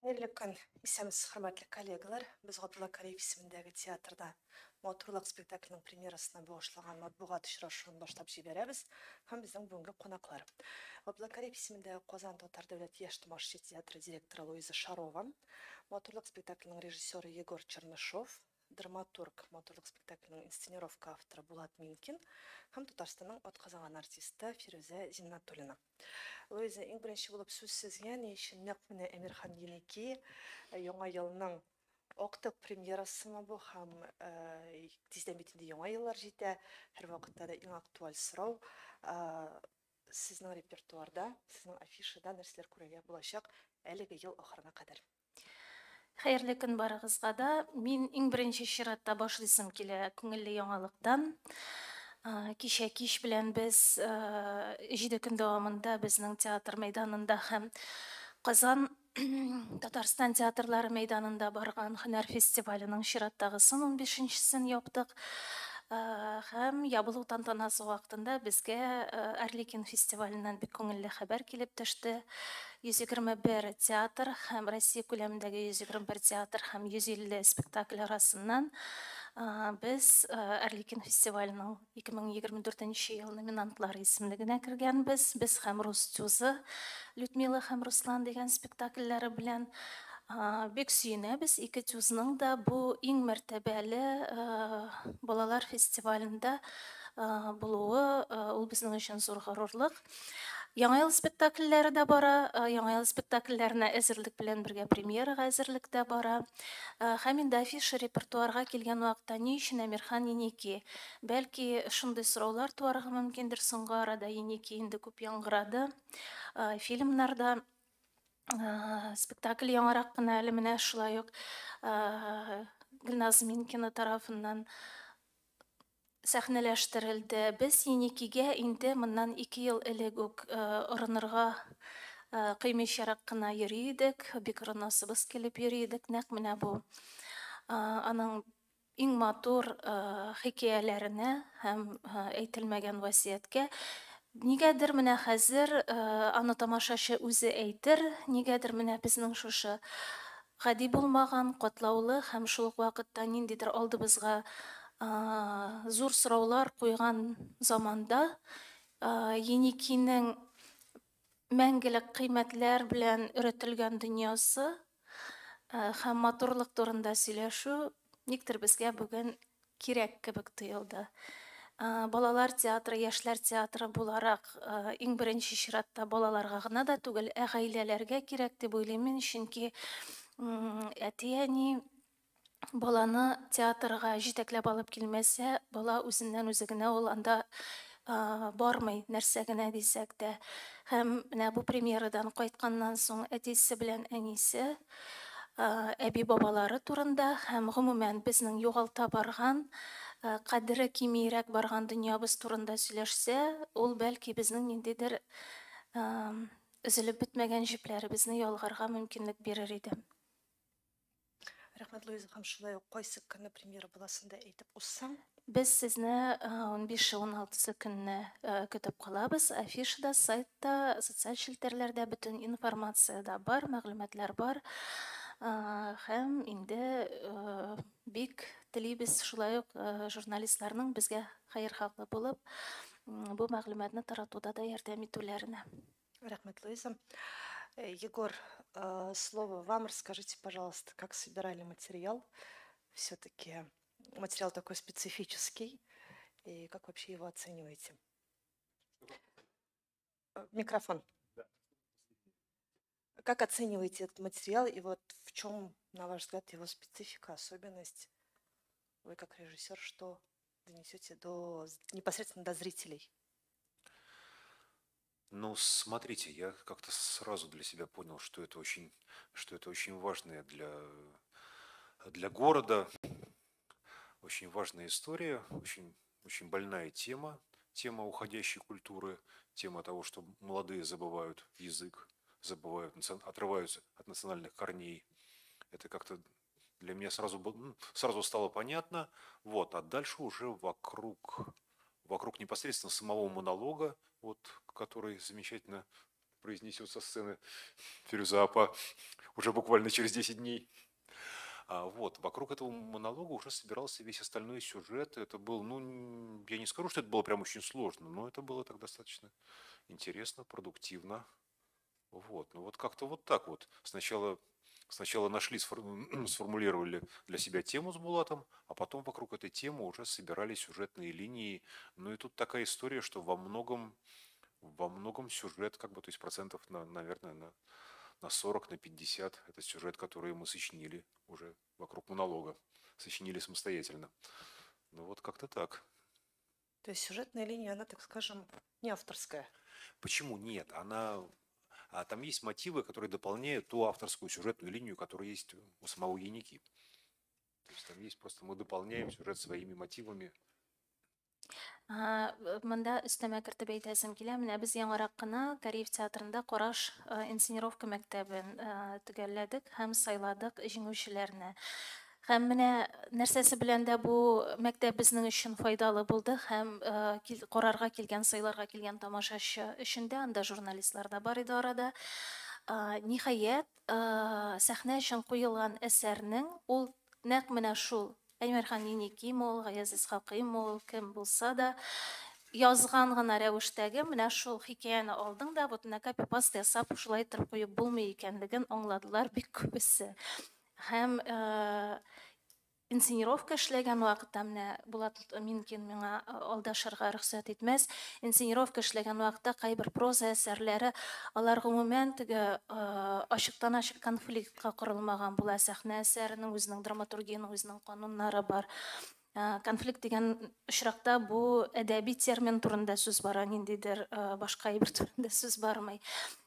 Хәерле көн, исәнмесез, хөрмәтле коллегалар. Без Габдулла Кариев исемендәге театрда Матурлык спектакленең премьерасына багышлаган матбугат очрашуын башлап җибәрәбез. Һәм безнең бүгенге кунаклар. Габдулла Кариев исемендәге Казан татар дәүләт яшь тамашачы театры директоры Луиза Шарова, Матурлык спектакленең режиссеры Егор Чернышов, драматург, Матурлык спектакленең инсценировка авторы Булат Минкин һәм Татарстанның атказанган артисты Фирүзә Зиннатуллина. Луиза, иң беренче булып сүз сезгә, ни өчен нәкъ менә Әмирхан Еники яңа елның актык премьерасымы бу һәм тиздән бит инде яңа еллар җитә, һәрвакытта да иң актуаль сорау. Сезнең репертуарда, сезнең афишада нәрсәләр күрергә булачак әлеге ел ахырына кадәр? Хәерле көн барыгызга да. Мин иң беренче чиратта башлыйсым килә күңелле яңалыктан. Кичә кич белән без 7 көн дәвамында безнең театр мәйданында һәм Казан Татарстан театрлары мәйданында барган һөнәр фестиваленең чираттагысын 15-нчесен яптык. Һәм ябылу тантанасы вакытында безгә Арлекин фестиваленнән бик күңелле хәбәр килеп төште. 121 театр һәм Россия күләмендәге 121 театр һәм 150 спектакль арасыннан без Арлекин фестиваленең 2024 ел номинантлары исемлегенә кергәнбез. Без һәм Рус тюзы Людмила һәм Руслан дигән спектакльләре белән бик сөенәбез. Ике тюзның да бу иң мәртәбәле балалар фестивалендә булуы ул безнең өчен зур горурлык. Яңа ел спектакльләре дә бара, яңа ел спектакльләренә әзерлек белән бергә премьерага әзерлек тә бара. Һәм инде афиша репертуарга килгән вакытта ни өчен Әмирхан Еники? Бәлки шундый сораулар туарга мөмкиндер, соңгы арада Еники инде күп яңгырады. Фильмнарда спектакль яңарак кына әле менә шулай ук Гөлназ Минкина тарафыннан сәхнәләштерелде. Без Еникигә инде моннан 2 ел элек үк орынырга кыймыйчарак кына йөри идек, бик орынасыбыз килеп йөри идек. Нәкъ менә бу аның иң матур хикәяләренә һәм әйтелмәгән васыятькә. Нигәдер менә хәзер аны тамашачы үзе әйтер, нигәдер менә безнең шушы гади булмаган, катлаулы һәм шул ук вакытта ниндидер алдыбызга зур сораулар куйган заманда Еникинең мәңгелек кыйммәтләр белән өйрәтелгән дөньясы һәм матурлык турында сөйләшү никтер безгә бүген кирәк кебек тоелды. Балалар театры, яшьләр театры буларак иң беренче чиратта балаларга гына да түгел, ә гаиләләргә кирәк дип уйлыйм мин, чөнки әти-әни баланы театрга җитәкләп алып килмәсә, бала үзеннән үзе генә ул анда бармый, нәрсә генә дисәк тә. Һәм менә бу премьерадан кайтканнан соң әтисе белән әнисе әби-бабалары турында һәм гомумән безнең югалта барган, кадере кимиерәк барган дөньябыз турында сөйләшсә, ул бәлки безнең ниндидер өзелеп бетмәгән җепләребезне ялгарга мөмкинлек бирер иде. Рәхмәт, Луиза, һәм шулай ук кайсы көнне премьера буласын да әйтеп узсаң? Без сезне 15-16 көнне көтеп калабыз. Афишада, сайтта, социаль челтәрләрдә бөтен информация да бар, мәгълүматлар бар. Һәм инде бик телибез шулай ук журналистларның безгә хәерхаһлы булып, бу мәгълүматны таратуда да ярдәм итүләренә. Рәхмәт, Луиза. Егор, слово вам. Расскажите, пожалуйста, как собирали материал? Все-таки материал такой специфический. И как вообще его оцениваете? Микрофон. Да. Как оцениваете этот материал и вот в чем, на ваш взгляд, его специфика, особенность? Вы как режиссер что донесете непосредственно до зрителей? Ну, смотрите, я как-то сразу для себя понял, что это очень важная для города, очень важная история, очень, очень больная тема, тема уходящей культуры, тема того, что молодые забывают язык, забывают, отрываются от национальных корней. Это как-то для меня сразу стало понятно. Вот, а дальше уже вокруг непосредственно самого монолога, вот, который замечательно произнесет со сцены Фирюза апа уже буквально через 10 дней. Вот, вокруг этого монолога уже собирался весь остальной сюжет. Это был, ну, я не скажу, что это было прям очень сложно, но это было так достаточно интересно, продуктивно. Вот, ну вот как-то вот так вот. Сначала нашли, сформулировали для себя тему с Булатом, а потом вокруг этой темы уже собирали сюжетные линии. Ну и тут такая история, что во многом сюжет, как бы, то есть процентов, наверное, на 40, на 50, это сюжет, который мы сочинили уже вокруг монолога, сочинили самостоятельно. Ну вот как-то так. То есть сюжетная линия, она, так скажем, не авторская. Почему нет? А там есть мотивы, которые дополняют ту авторскую сюжетную линию, которая есть у самого Еники. То есть там есть просто, мы дополняем сюжет своими мотивами. Монда өстәмә кертеп әйтәсем килә. Менә без яңарак кына Кариев театрында Караш инсценировка мәктәбен төгәлләдек һәм сайладык җиңүчеләрне. Һәм менә нәрсәсе белән дә бу мәктәп безнең өчен файдалы булды һәм карарга килгән, сайларга килгән тамашачы өчен дә, анда журналистлар да бар иде арада. Ниһаять, сәхнә өчен куелган әсәрнең ул нәкъ менә шул Әмирхан Еникиме ул, Гаяз Исхакыймы ул, кем булса да, язган гына рәвештәге менә шул хикәяне алдың да, вот менә копипаст ясап шулай итеп куеп булмый икәнлеген аңладылар бик күбесе. Һәм инсценировка эшләгән вакытта, менә Булат Минкин миңа алдашырга рөхсәт итмәс, инсценировка эшләгән вакытта кайбер проза әсәрләре алар гомумән теге ачыктан ачык конфликтка корылмаган була. Сәхнә әсәренең үзенең драматургияның үзенең кануннары бар. Конфликт дигән очракта бу әдәби термин турында сүз бара, ниндидер башка әйбер турында сүз бармый.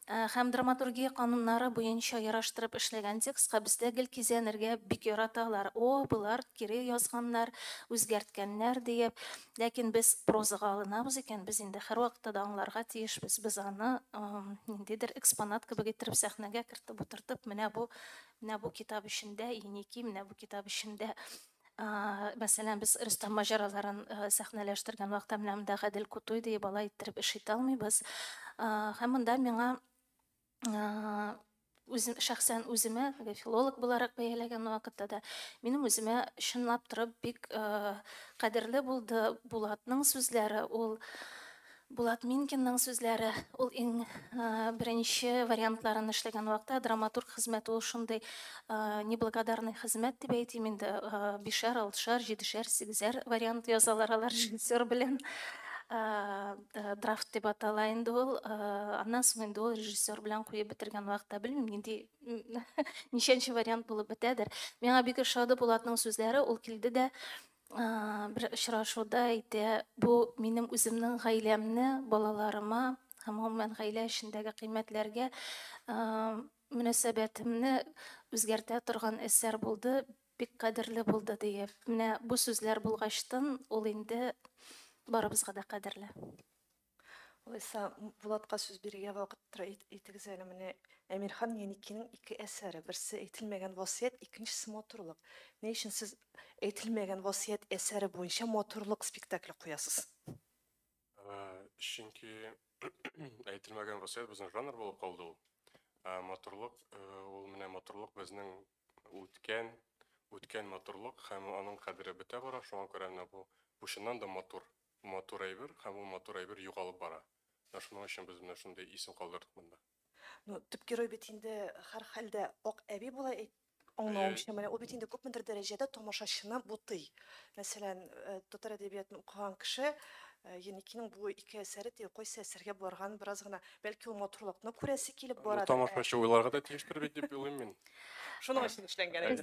Һәм драматургия кануннары буенча яраштырып эшләгән текстка бездә гел кизәнергә бик яраталар. О, болар кире язганнар, үзгәрткәннәр диеп. Ләкин без прозага алынабыз икән, без инде һәрвакытта да аңларга тиешбез. Без аны ниндидер экспонат кебек иттереп сәхнәгә кертеп утыртып, менә бу китап эчендә Еники, менә бу китап эчендә, мәсәлән, без Рөстәм маҗараларын сәхнәләштергән вакытта менә монда Гадел Кутуй диеп алай иттереп эш итә алмыйбыз. Һәм монда миңа үзем шәхсән үземә филолог буларак бәяләгән вакытта да минем үземә чынлап торып бик кадерле булды Булатның сүзләре. Ул Булат Минкинның сүзләре, ул иң беренче вариантларын эшләгән вакытта, драматург хезмәте ул шундый неблагодарный хезмәт дип әйтим инде, бишәр, алтышар, җидешәр, сигезәр вариант язалар алар режиссер белән. Драфт дип атала инде ул. Аннан соң инде ул режиссер белән куеп бетергән вакытта белмим нинди ничәнче вариант булып бетәдер. Миңа бик ошады Булатның сүзләре. Ул килде дә бер очрашуда әйтә: бу минем үземнең гаиләмне, балаларыма һәм гомумән гаилә эчендәге кыйммәтләргә мөнәсәбәтемне үзгәртә торган әсәр булды, бик кадерле булды диеп. Менә бу сүзләр булгачтын ул инде барыбызга да кадерле. Алайса, Булатка сүз бирергә вакыттыр, әйтегез әле, менә Әмирхан Еникинең ике әсәре, берсе «Әйтелмәгән васыять», икенчесе «Матурлык». Ни өчен сез «Әйтелмәгән васыять» әсәре буенча «Матурлык» спектакле куясыз? Чөнки «Әйтелмәгән васыять» безнең жанр булып калды ул. Ә матурлык, ул менә матурлык безнең үткән матурлык һәм аның кадере бетә бара, шуңа күрә менә бу чыннан да матур әйбер һәм ул матур әйбер югалып бара. Менә шуның өчен без менә шундый исем калдырдык монда. Ну, төп герой бит инде һәрхәлдә ак әби була, аңлавымча, менә ул бит инде күпмедер дәрәҗәдә тамашачыны бутый. Мәсәлән, татар әдәбиятын укыган кеше Еникинең бу ике әсәре дип кайсы әсәргә барган бераз гына, бәлки ул матурлыкны күрәсе килеп Ну, барадыр. тамашачы уйларга да тиештер бит дип уйлыйм мин. Шуның өчен эшләнгән.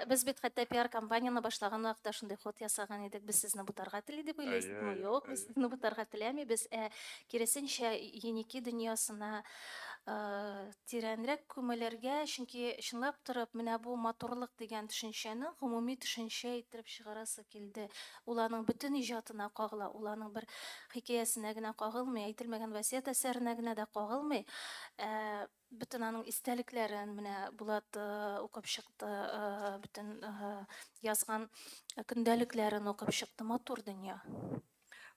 Без бит хәтта пиар кампанияне башлаган вакытта шундый ход ясаган идек. Без сезне бутарга тели дип уйлыйсызмы? Юк, без сезне бутарга теләмибез. Ә киресенчә, Еники дөньясына тирәнрәк күмелергә, чөнки чынлап торып менә бу матурлык дигән төшенчәне гомуми төшенчә иттереп чыгарасы килде. Ул аның бөтен иҗатына кагыла, ул аның бер хикәясенә генә кагылмый, «Әйтелмәгән васыять» әсәренә генә дә кагылмый. Бөтен аның истәлекләрен менә Булат укып чыкты, бөтен язган көндәлекләрен укып чыкты. Матур дөнья.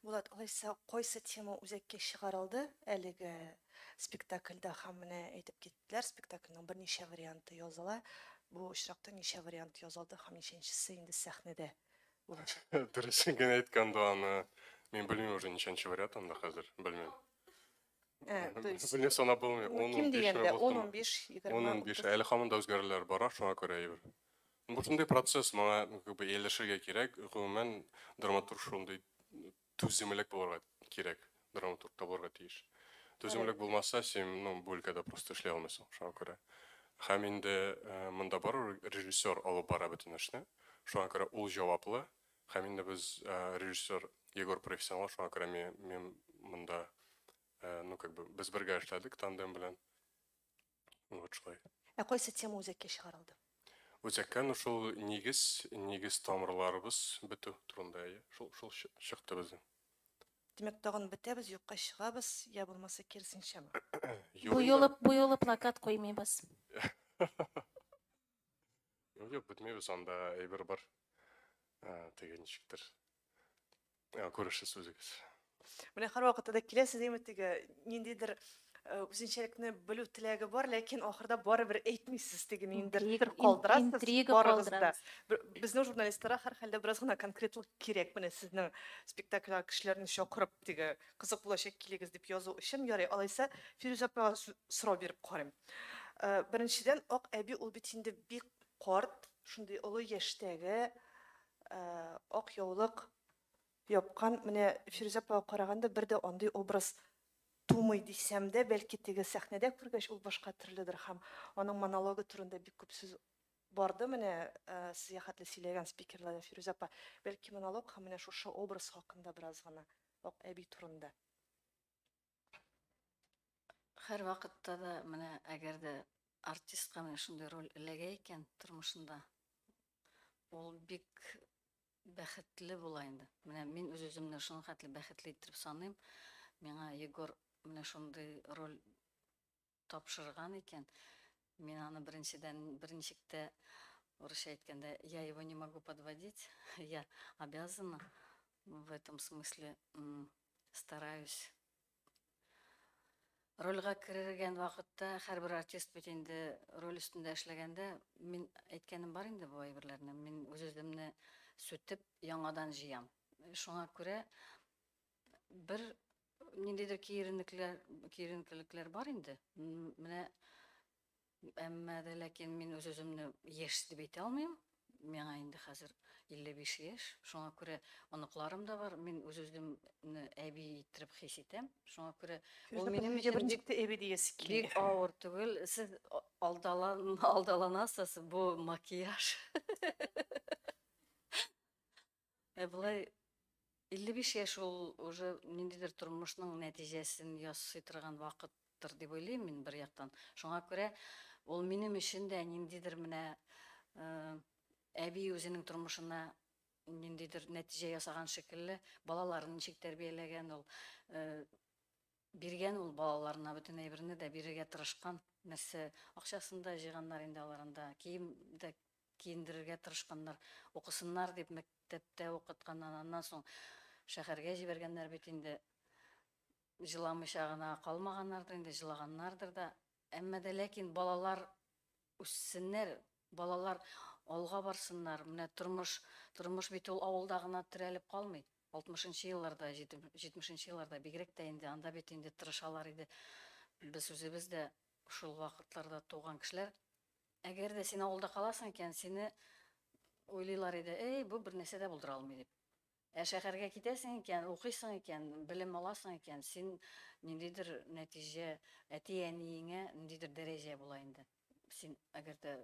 Булат, алайса кайсы тема үзәккә чыгарылды әлеге Спектакльдә һәм менә әйтеп киттеләр, спектакльнең берничә варианты языла. Бу очракта ничә вариант язылды һәм ничәнчесе инде сәхнәдә булачак? Дөресен генә әйткәндә, аны мин белмим уже ничәнче вариант анда хәзер, белмим. То есть, Белмим, санап булмый. ну, 10, ким 15 дигәндә, булсын. 10, 15, 20, 10-15, 30. әле һаман да үзгәрүләр бара, шуңа күрә әйбер. Бу шундый процесс, моңа как бы ияләшергә кирәк. Гомумән, драматург шундый түземлек булырга кирәк, драматургта булырга тиеш. Түземлек булмаса, син, ну, бу өлкәдә просто эшли алмыйсың, шуңа күрә. Һәм инде монда барыбер режиссер алып бара бөтен эшне. Шуңа күрә ул җаваплы. Һәм инде без режиссер Егор профессионал, шуңа күрә мин монда, ну, как бы без бергә эшләдек тандем белән. Вот шулай. Ә кайсы тема үзәккә чыгарылды? Үзәккә, ну, шул нигез тамырларыбыз бетү турында, әйе. Шул чыкты безнең. Димәк, тагын бетәбез, юкка чыгабыз, я булмаса киресенчәме? Юк Бу инде. юлы плакат куймыйбыз. Юк, юк, бетмибез, анда әйбер бар. Теге ничектер. Күрешесез үзегез. Менә һәрвакытта да киләсез, әйме, теге ниндидер үзенчәлекне белү теләге бар, ләкин ахырда барыбер әйтмисез, теге ниндидер сер калдырасыз Интрига барыгыз да. калдырабыз. Безнең журналистларга һәрхәлдә бераз гына конкретлык кирәк. Менә сезнең спектакльгә кешеләрне чакырып, теге кызык булачак, килегез дип язу өчен. Ярый, алайса Фирүзә апага сорау биреп карыйм. Беренчедән, Ак әби ул бит инде бик карт, шундый олы яшьтәге, ак яулык япкан. Менә Фирүзә апага караганда бер дә андый образ тумый дисәм дә, бәлки теге сәхнәдә күргәч ул башка төрледер һәм аның монологы турында бик күп сүз барды. Менә сезгә хәтле сөйләгән спикерларда, Фирүзә апа, бәлки монолог һәм менә шушы образ хакында бераз гына, Ак әби турында. Һәр вакытта да менә әгәр дә артистка менә шундый роль эләгә икән тормышында, ул бик бәхетле була инде. Менә мин үз-үземне шуның хәтле бәхетле иттереп саныйм. Миңа Егор менә шундый роль тапшырган икән. Мин аны беренчедән берничек тә, урысча әйткәндә, я его не могу подводить, я обязана в этом смысле, стараюсь. Рольгә кергән вакытта һәрбер артист бит инде роль өстендә эшләгәндә, мин әйткәнем бар инде бу әйберләрне, мин үз-үземне сүтеп яңадан җыям. Шуңа күрә бер ниндидер киеренкелекләр бар инде. Менә әмма дә ләкин мин үз-үземне яшь дип әйтә алмыйм. Миңа инде хәзер 55 яшь. Шуңа күрә оныкларым да бар. Мин үз-үземне әби иттереп хис итәм. Шуңа күрә ул Фирүзә апа, минем сезгә өчен берничек тә әби диясе килми. бик авыр түгел. Сез алдаланасыз, бу макияж. Ә болай 55 яшь ул уже ниндидер тормышның нәтиҗәсен ясый торган вакыттыр дип уйлыйм мин бер яктан. Шуңа күрә ул минем өчен дә ниндидер менә әби үзенең тормышына ниндидер нәтиҗә ясаган шикелле, балаларын ничек тәрбияләгән ул, биргән ул балаларына бөтен әйберне дә бирергә тырышкан, нәрсә акчасын да җыйганнар инде алар анда, кием дә киендерергә тырышканнар, укысыннар дип мәктәптә укытканнар, аннан соң шәһәргә җибәргәннәр бит инде, җыламыйча гына калмаганнардыр инде, җылаганнардыр да. Әмма дә ләкин балалар үссеннәр, балалар алга барсыннар. Менә тормыш бит ул авылда гына терәлеп калмый. 60 елларда, 70 елларда бигрәк тә инде анда бит инде тырышалар иде. Без үзебез дә шул вакытларда туган кешеләр. Әгәр дә син авылда каласың икән, сине уйлыйлар иде, эй, бу бер нәрсә дә булдыра алмый дип. Ә шәһәргә китәсең икән, укыйсың икән, белем аласың икән, син ниндидер нәтиҗә, әти-әниеңә ниндидер дәрәҗә була инде. Син әгәр дә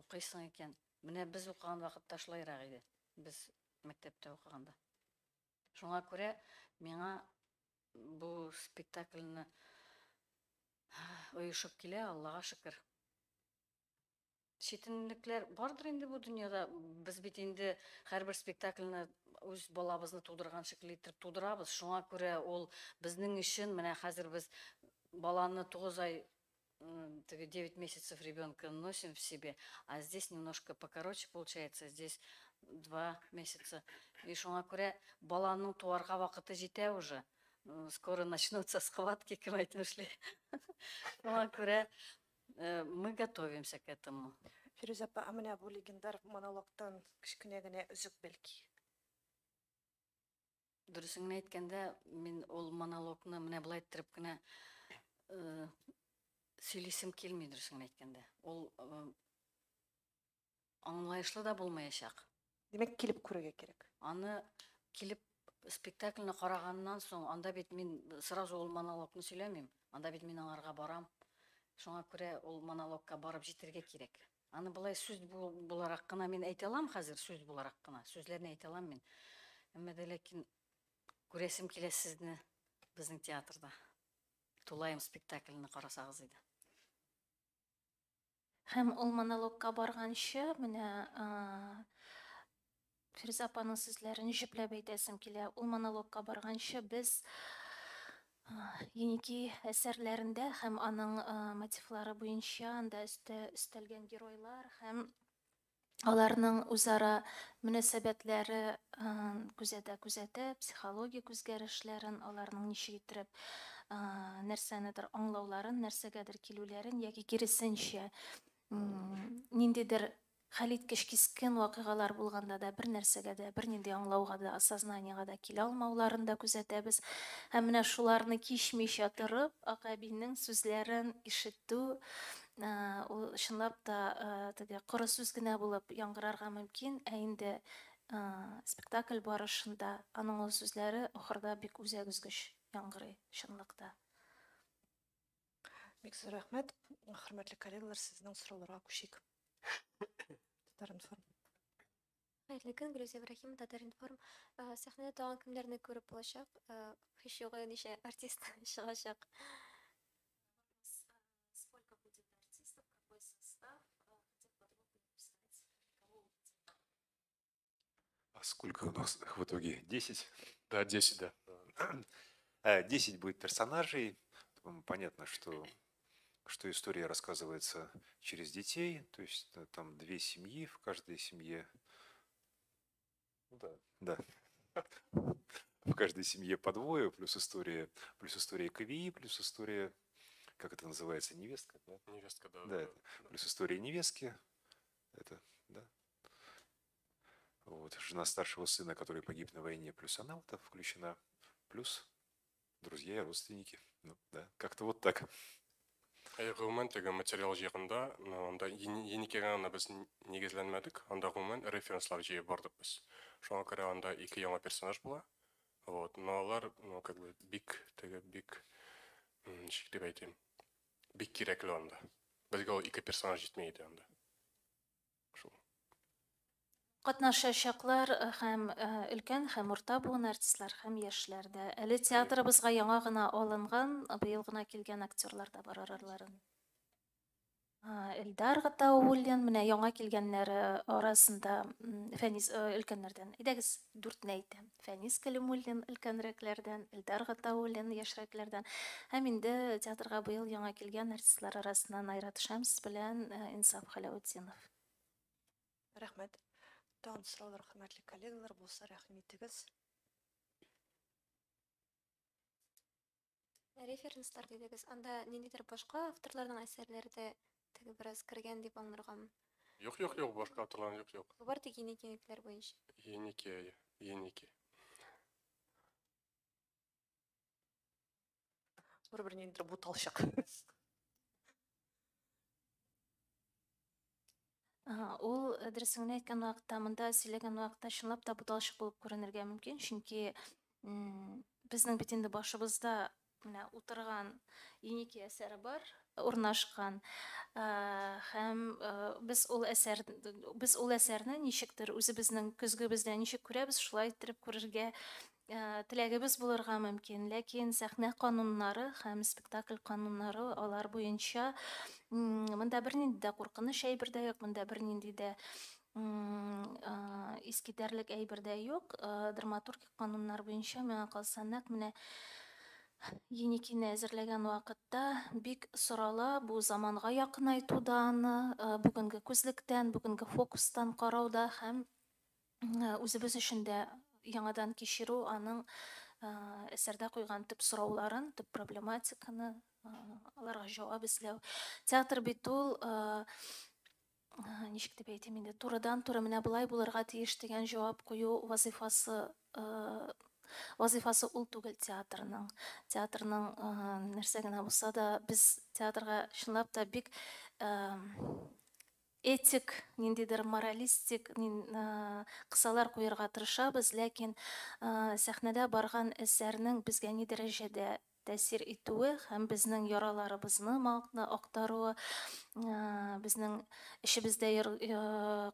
укыйсың икән. Менә без укыган вакытта шулайрак иде. Без мәктәптә укыганда. Шуңа күрә миңа бу спектакльне оешып килә, Аллага шөкер. Читенлекләр бардыр инде бу дөньяда. Без бит инде һәрбер спектакльне үз балабызны тудырган шикелле итеп тудырабыз. Шуңа күрә ул безнең өчен менә хәзер без баланы 9 ай, теге 9 месяцев ребенка носим в себе, а здесь немножко покороче получается, здесь 2 месяца. И шуңа күрә баланың туарга вакыты җитә уже. Скоро начнутся схватки, кем әйтмешли. Шуңа күрә мы готовимся к этому. Фирүзә апа, ә менә бу легендар монологтан кечкенә генә өзек бәлки? Дөресен генә әйткәндә, мин ул монологны менә болай иттереп кенә сөйлисем килми, дөресен генә әйткәндә. Ул аңлаешлы да булмаячак. Димәк, килеп күрергә кирәк. Аны килеп спектакльне караганнан соң, анда бит мин сразу ул монологны сөйләмим. Анда бит мин аңарга барам. Шуңа күрә ул монологка барып җитәргә кирәк. Аны болай сүз буларак кына мин әйтә алам хәзер, сүз буларак кына. Сүзләрне әйтә алам мин. Әмма дә ләкин күрәсем килә сезне безнең театрда. Тулаем спектакльне карасагыз иде. Һәм ул монологка барганчы, менә Фирүзә апаның сүзләрен җөпләп әйтәсем килә. Ул монологка барганчы без Еники әсәрләрендә һәм аның мотивлары буенча анда өстәлгән геройлар һәм аларның үзара мөнәсәбәтләре күзәтә-күзәтә психологик үзгәрешләрен, аларның ничек иттереп нәрсәнедер аңлауларын, нәрсәгәдер килүләрен яки киресенчә ниндидер хәлиткеч кискен вакыйгалар булганда да бер нәрсәгә дә, бернинди аңлауга да, осознаниега да килә алмауларын да күзәтәбез. Һәм менә шуларны кичмичә торып, Акъәбинең сүзләрен ишетү, ул чынлап та теге коры сүз генә булып яңгырарга мөмкин, ә инде спектакль барышында аның ул сүзләре ахырда бик үзәк өзгеч яңгырый чынлыкта. Бик зур рәхмәт. Хөрмәтле коллегалар, сезнең сорауларга күчик. Татар-информ. Хәерле көн, Гөлүзә Ибраһимова, Татар-информ. Сәхнәдә тагын кемнәрне күреп булачак? Һич югы ничә артист чыгачак? Сколько будет артистов, какой состав? Хотел подробно узнать, кого увидим. А сколько у нас их в итоге? 10? Да, 10, да. 10 будет персонажей. Понятно, что история рассказывается через детей, то есть там две семьи, в каждой семье, ну да, в каждой семье по двое, плюс история КВИ, плюс история, как это называется, невестка, да? Невестка, да. Да, да, это, плюс история невестки, это, да. Вот, жена старшего сына, который погиб на войне, плюс она вот включена, плюс друзья и родственники. Ну, да, как-то вот так. Гомумән, теге материал җыйганда, анда Еникегә генә без нигезләнмәдек, анда гомумән референслар җыеп бардык без. Шуңа күрә анда ике яңа персонаж була. Вот, но алар, ну, как бы бик теге бик ничек дип әйтим, бик кирәкле анда. Безгә ул ике персонаж җитми иде анда. Шул. Катнашачаклар һәм өлкән, һәм урта буын артистлар, һәм яшьләр дә. Әле театрыбызга яңа гына алынган, быел гына килгән актерлар да бар араларында. Эльдар Гатауллин, менә яңа килгәннәре арасында Фәнис өлкәннәрдән. Әйдәгез, дүртне әйтәм. Фәнис Кәлимуллин өлкәнрәкләрдән, Эльдар Гатауллин яшьрәкләрдән. Һәм инде театрга быел яңа килгән артистлар арасыннан Айрат Шәмс белән Инсаф Халәүтдинов. Рәхмәт. Тагын сораулар, хөрмәтле коллегалар, булса, рәхим итегез. Референслар дидегез. Анда ниндидер башка авторларның әсәрләре дә теге бераз кергән дип аңларгамы? Юк, юк, юк, башка авторларның юк, юк. Бу бар тик Еникинекеләр буенча. Еники, Еники. Бер-бер ниндидер буталчык. Ул дөресен генә әйткән вакытта, монда сөйләгән вакытта чынлап та буталчык булып күренергә мөмкин, чөнки безнең бит инде башыбызда менә утырган Еники әсәре бар, урнашкан. Һәм без ул әсәрне ничектер үзебезнең көзгебездә ничек күрәбез, шулай иттереп күрергә теләгебез булырга мөмкин. Ләкин сәхнә кануннары һәм спектакль кануннары алар буенча монда бернинди дә куркыныч әйбер дә юк, монда бернинди дә искитәрлек әйбер дә юк. Драматургик кануннар буенча миңа калса нәкъ менә Еникине әзерләгән вакытта бик сорала бу заманга якынайтудан, бүгенге күзлектән, бүгенге фокустан карауда һәм үзебез өчен дә яңадан кичерү аның әсәрдә куйган төп сорауларын, төп проблематиканы, аларга җавап эзләү. Театр бит ул, ничек дип әйтим инде, турыдан-туры менә болай булырга тиеш дигән җавап кую вазыйфасы ул түгел театрның. Театрның нәрсә генә булса да, без театрга чынлап та бик этик, ниндидер моралистик кысалар куярга тырышабыз, ләкин сәхнәдә барган әсәрнең безгә ни дәрәҗәдә тәэсир итүе һәм безнең яраларыбызны актаруы, безнең эчебездә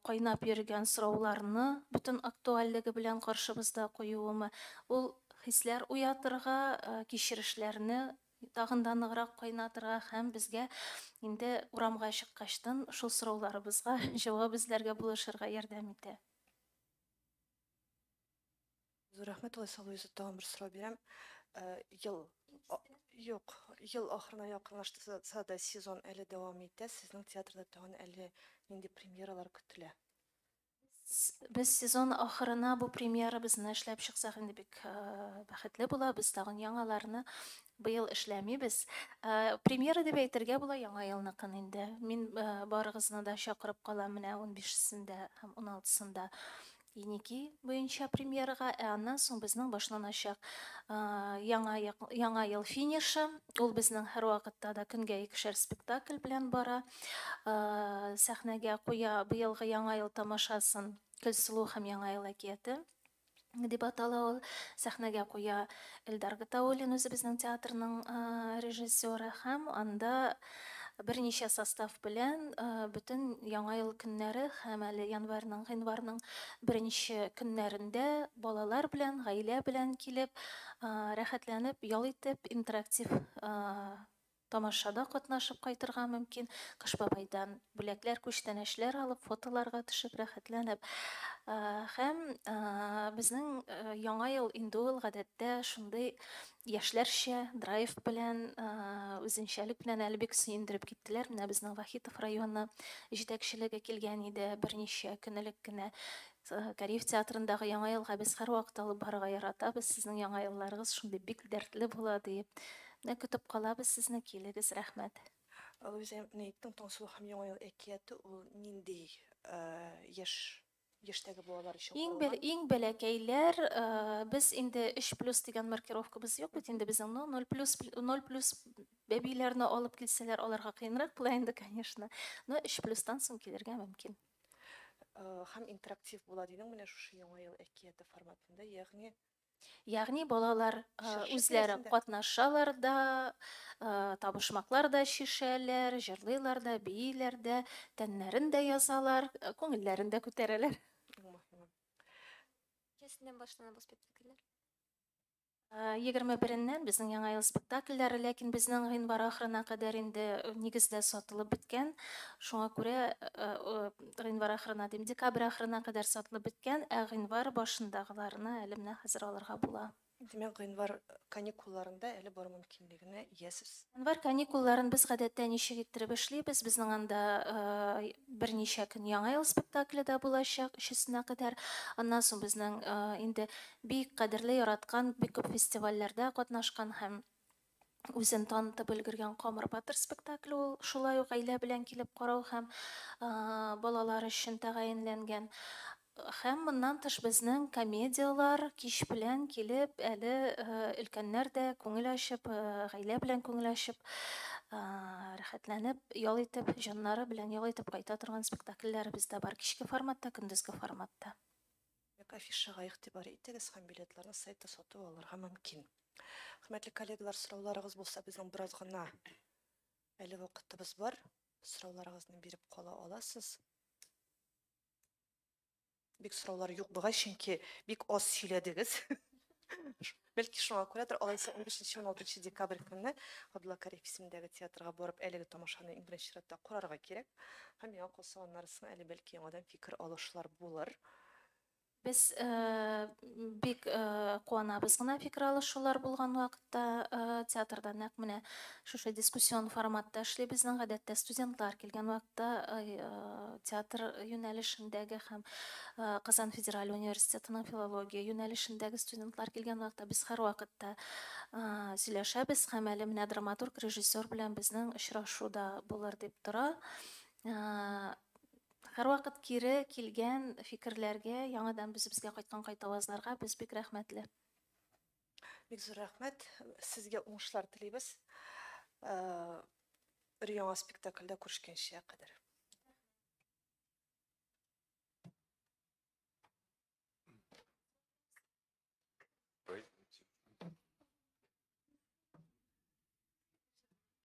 кайнап йөргән сорауларны бөтен актуальлеге белән каршыбызда куюымы, ул хисләр уятырга, кичерешләрне тагын да ныграк кайнатырга һәм безгә инде урамга чыккачтан шул сорауларыбызга җавап эзләргә булышырга ярдәм итә. Зур рәхмәт, алайса, Луиза, тагын бер сорау бирәм. Ел юк, ел ахырына якынлашса да, сезон әле дәвам итә. Сезнең театрда тагын әле нинди премьералар көтелә? Без сезон ахырына бу премьерабызны эшләп чыксак инде бик бәхетле булабыз. Тагын яңаларны быел эшләмибез. Премьера дип әйтергә була яңа елныкын инде. Мин барыгызны да чакырып калам менә 15-сендә һәм 16-сында Еники буенча премьерага, ә аннан соң безнең башланачак яңа ел финишы. Ул безнең һәрвакытта да көнгә икешәр спектакль белән бара. Сәхнәгә куя быелгы яңа ел тамашасын Көлсылу һәм яңа ел әкияте дип атала ул. Сәхнәгә куя Эльдар Гатауллин, үзебезнең театрның режиссеры, һәм анда берничә состав белән бөтен яңа ел көннәре һәм әле январьның, гыйнварның беренче көннәрендә балалар белән, гаилә белән килеп, рәхәтләнеп, ял итеп, интерактив тамашада катнашып кайтырга мөмкин. Кыш бабайдан бүләкләр, күчтәнәчләр алып, фотоларга төшеп, рәхәтләнеп. Һәм безнең яңа ел инде ул гадәттә шундый яшьләрчә драйв белән, үзенчәлек белән әле бик сөендереп киттеләр. Менә безнең Вахитов районы җитәкчелеге килгән иде берничә көн элек кенә. Кариев театрындагы яңа елга без һәрвакыт алып барырга яратабыз. Сезнең яңа елларыгыз шундый бик дәртле була диеп. Менә көтеп калабыз сезне, килегез, рәхмәт. Луиза, менә әйттең, Таңсылу һәм яңа ел әкияте ул нинди яшьтәге балалар өчен Иң корылган? Иң бәләкәйләр, без инде 3 плюс дигән маркировкабыз юк бит инде безнең, но 0 плюс, 0 плюс бәбиләрне алып килсәләр, аларга кыенрак була инде, конечно. Но 3 плюстан соң килергә мөмкин. Һәм интерактив була дидең менә шушы яңа ел әкияте форматында, ягъни Ягъни балалар Чыршы үзләре тирәсендә. катнашалар да, табышмаклар да чишәләр, җырлыйлар да, бииләр дә, тәннәрен дә язалар, күңелләрен дә күтәрәләр. Иң мөһиме. Ничәсеннән башлана бу спектакльләр? 21-ннән безнең яңа ел спектакльләре, ләкин безнең гыйнвар ахырына кадәр инде нигездә сатылып беткән. Шуңа күрә гыйнвар ахырына дим, декабрь ахырына кадәр сатылып беткән, ә гыйнвар башындагыларны әле менә хәзер алырга була. Димәк, гыйнвар каникулларында әле бару мөмкинлегенә иясез. Гыйнвар каникулларын без гадәттә ничек иттереп эшлибез? Безнең анда берничә көн яңа ел спектакле дә булачак, өчесенә кадәр. Аннан соң безнең инде бик кадерле, яраткан, бик күп фестивальләрдә катнашкан һәм үзен танытып өлгергән Камыр батыр спектакле, ул шулай ук гаилә белән килеп карау һәм балалар өчен тәгаенләнгән. Һәм моннан тыш безнең комедиялар кич белән килеп, әле өлкәннәр дә күңел ачып, гаилә белән күңел ачып, рәхәтләнеп, ял итеп, җаннары белән ял итеп кайта торган спектакльләребез дә бар. Кичке форматта, көндезге форматта. Афишага игътибар итегез һәм билетларны сайтта сатып алырга мөмкин. Хөрмәтле коллегалар, сорауларыгыз булса, безнең бераз гына әле вакытыбыз бар. Сорауларыгызны биреп кала аласыз. Бик сораулар юк бугай, чөнки бик аз сөйләдегез. Бәлки шуңа күрәдер, алайса 15-16 декабрь көнне Габдулла Кариев исемендәге театрга барып әлеге тамашаны иң беренче чиратта карарга кирәк. Һәм миңа калса, аннары соң әле бәлки яңадан фикер алышлар булыр. Без бик куанабыз гына фикер алышулар булган вакытта театрда нәкъ менә шушы дискуссион форматта эшли безнең гадәттә студентлар килгән вакытта театр юнәлешендәге һәм Казан федераль университетының филология юнәлешендәге студентлар килгән вакытта без һәрвакытта сөйләшәбез һәм әле менә драматург режиссер белән безнең очрашу да булыр дип тора. Һәрвакыт кире килгән фикерләргә, яңадан безгә кайткан кайтавазларга без бик рәхмәтле. Бик зур рәхмәт. Сезгә уңышлар телибез. Өр-яңа спектакльдә күрешкәнчә кадәр.